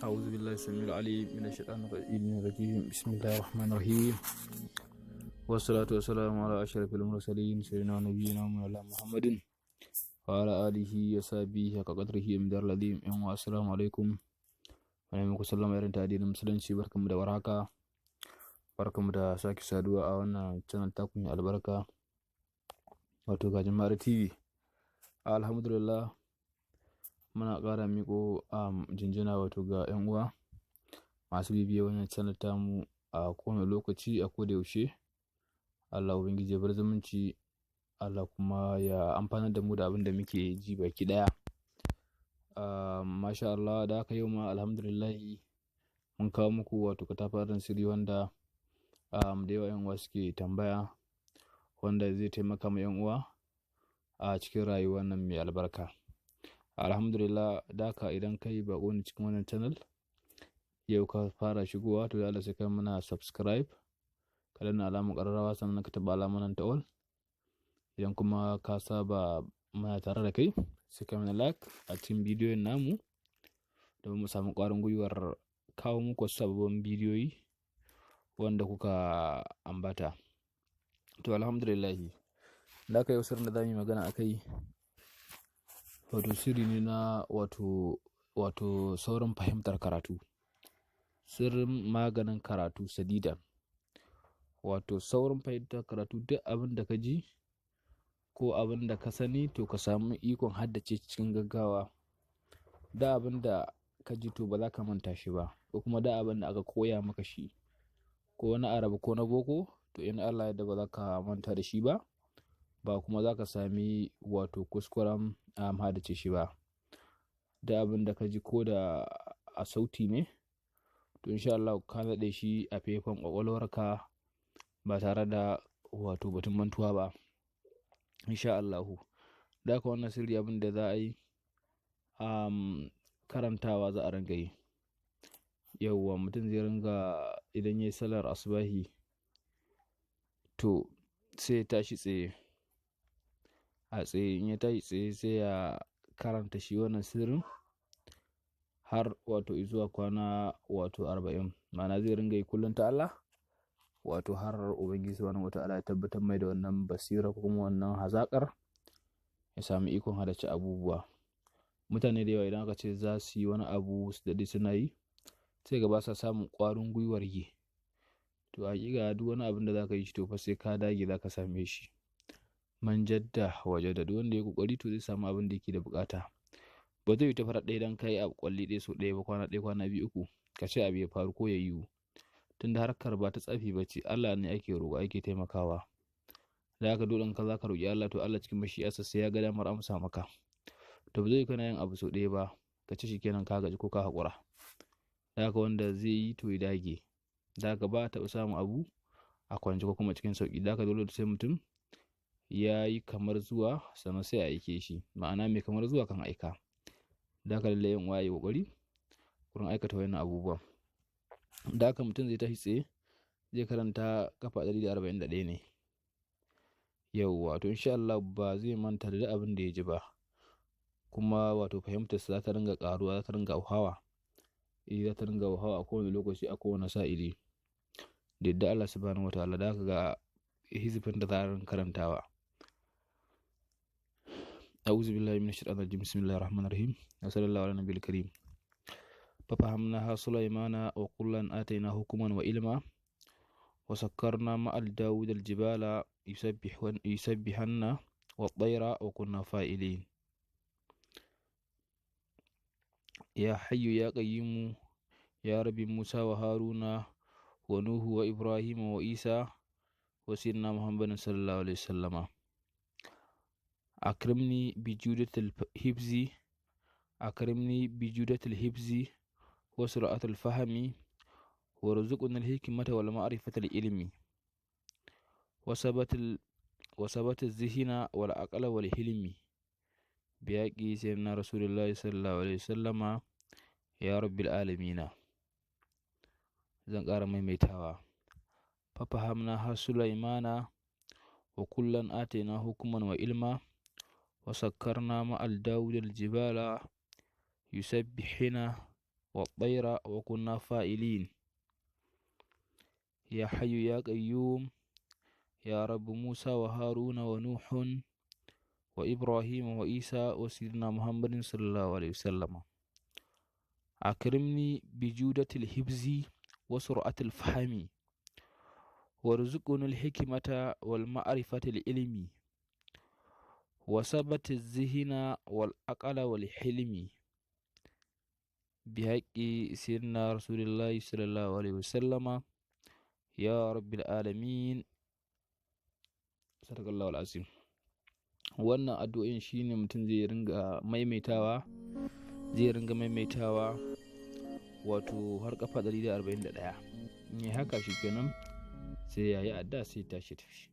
أعوذ بالله السميع العليم من الشيطان الرجيم. بسم الله الرحمن الرحيم، والصلاة والسلام على أشرف المرسلين، سيدنا نبينا مولانا محمد وعلى آله وصحبه حق قدره ومقداره العظيم. السلام عليكم. Muna muku sallama irin ta addinin Musulunci. Barkanmu da warhaka, barkanmu da sake saduwa a wannan channel taku mai albarka, wato Gajimare TV. Alhamdulillah, muna ƙara miƙo jinjina wato ga 'yan uwa masu bibiya wannan channel tamu a kowane lokaci, a koda yaushe. Allah Ubangiji ya bar zumunci, Allah kuma ya amfanar da mu da abin da muke ji baki ɗaya. Masha Allah, da haka yau ma alhamdulillahi mun kawo muku wato katafaren sirri wanda da yawa 'yan uwa suke tambaya, wanda zai taimaka ma 'yan uwa a cikin rayuwar nan mai albarka. Alhamdulillah, da haka idan kai baƙo ne cikin wannan channel, yau ka fara shigowa, to da Allah sai kai mana subscribe, ka danna alamar ƙararrawa, sannan ka taɓa alamar nan ta all. Idan kuma ka saba muna tare da kai, sai ka mana like a cikin bidiyon namu domin mu samu ƙwarin gwiwar kawo muku wasu sababbin bidiyoyi wanda kuka ambata. To alhamdulillahi, da haka yau sirrin da za mu yi magana a kai wato sirri ne na wato saurin fahimtar karatu, sirrin maganin karatu sadida, wato saurin fahimtar karatu. Duk abin da ka ji ko abin da ka sani, to ka samu ikon haddace cikin gaggawa. Da abin da ka ji, to ba za ka manta shi ba, ko kuma da abin da aka koya maka shi, ko na Arabi ko na boko, to in Allah yadda ba za ka manta da shi ba, ba kuma za ka sami wato kuskuren haddace shi ba. Da abin da ka ji, ko da a sauti ne, to insha Allah ka naɗe shi a faifan ƙwaƙwalwarka ba tare da wato batun mantuwa ba, insha Allahu. Da haka wannan sirri, abin da za a yi, karantawa za a ringa yi. Yauwa, mutum zai ringa idan ya yi sallar asubahi, to sai ya tashi tsaye, a tsaye. In ya tashi tsaye, sai ya karanta shi wannan sirrin har wato zuwa kwana wato 40. Ma'ana zai ringa yi kullum ta Allah, wato har Ubangiji Subhanahu wata'ala ya tabbatar mai da wannan basira ko kuma wannan hazaƙar, ya sami ikon haddace abubuwa. Mutane da yawa idan aka ce za su yi wani abu su daɗe suna yi, sai ga ba sa samun ƙwarin gwiwar yi. To haƙiƙa duk wani abin da za ka yi shi, to fa sai ka dage za ka same shi. Man jadda wajada. Duk wanda ya ƙoƙari, to zai samu abin da yake da buƙata. Ba zai yi ta farat ɗaya dan ka yi abu ƙwalli ɗaya sau ɗaya ba, kwana ɗaya, kwana biyu, uku, ka ce abu ya faru ko ya yiwu. Tunda harkar ba ta tsafi ba ce, Allah ne ake roƙo, ake taimakawa. Da haka dole in ka za ka roƙi Allah, to Allah cikin mashi'arsa sai ya ga damar amsa maka. To ba zai kana yin abu sau ɗaya ba ka ce shikenan ka gaji ko ka haƙura. Da haka wanda zai yi, to ya dage. Da haka ba a taɓa samun abu a kwance ko kuma cikin sauƙi. Da haka dole sai mutum ya yi kamar zuwa, sannan sai a aike shi. Ma'ana mai kamar zuwa kan aika. Da haka lallai yan uwa yi ƙoƙari wurin aikata wannan abubuwan. Da haka mutum zai tashi tsaye, zai karanta kafa 141 ne. Yauwa, to insha Allah ba zai manta da abin da ya ji ba, kuma wato fahimtarsa za ta ringa ƙaruwa, za ta ringa hauhawa. Eh, za ta ringa hauhawa a kowane lokaci, a kowane sa'ili, da yardar Allah Subhanahu wataala. Da haka ga hizibin da za a ringa karantawa. أعوذ بالله من الشيطان الرجيم. بسم الله الرحمن الرحيم، وصلى الله على النبي الكريم. ففهمناها سليمان وكلا آتينا حكما وعلما وسكرنا مع داود الجبال يسبحن والطير وكنا فاعلين. يا حي يا قيوم، يا رب موسى وهارون ونوح وإبراهيم وعيسى وسيدنا محمد صلى الله عليه وسلم، أكرمني بجودة الحفظ، أكرمني بجودة الحفظ وسرعة الفهم، وارزقنا الحكمة والمعرفة العلم وثبت الذهن والعقل والحلم بحق سيدنا رسول الله صلى الله عليه وسلم يا رب العالمين. Zan ƙara maimaitawa. ففهمناها سليمان وكلا آتينا حكما وعلما وسكرنا مع داود الجبال يسبحن والطير وكنا فاعلين. يا حي يا قيوم يا رب موسى وهارون ونوح وإبراهيم وعيسى وسيدنا محمد صلى الله عليه وسلم، أكرمني بجودة الحفظ وسرعة الفهم، وارزقني الحكمة والمعرفة العلم، وثبت الذهن والعقل والحلم، بحق سيدنا رسول الله صلى الله عليه وسلم يا رب العالمين. صدق الله العظيم. Wannan addu'o'in shine mutum zai ringa maimaitawa, zai ringa maimaitawa wato har kafa 141. In yi haka shikenan, sai ya yi addu'a, sai tashi tafi.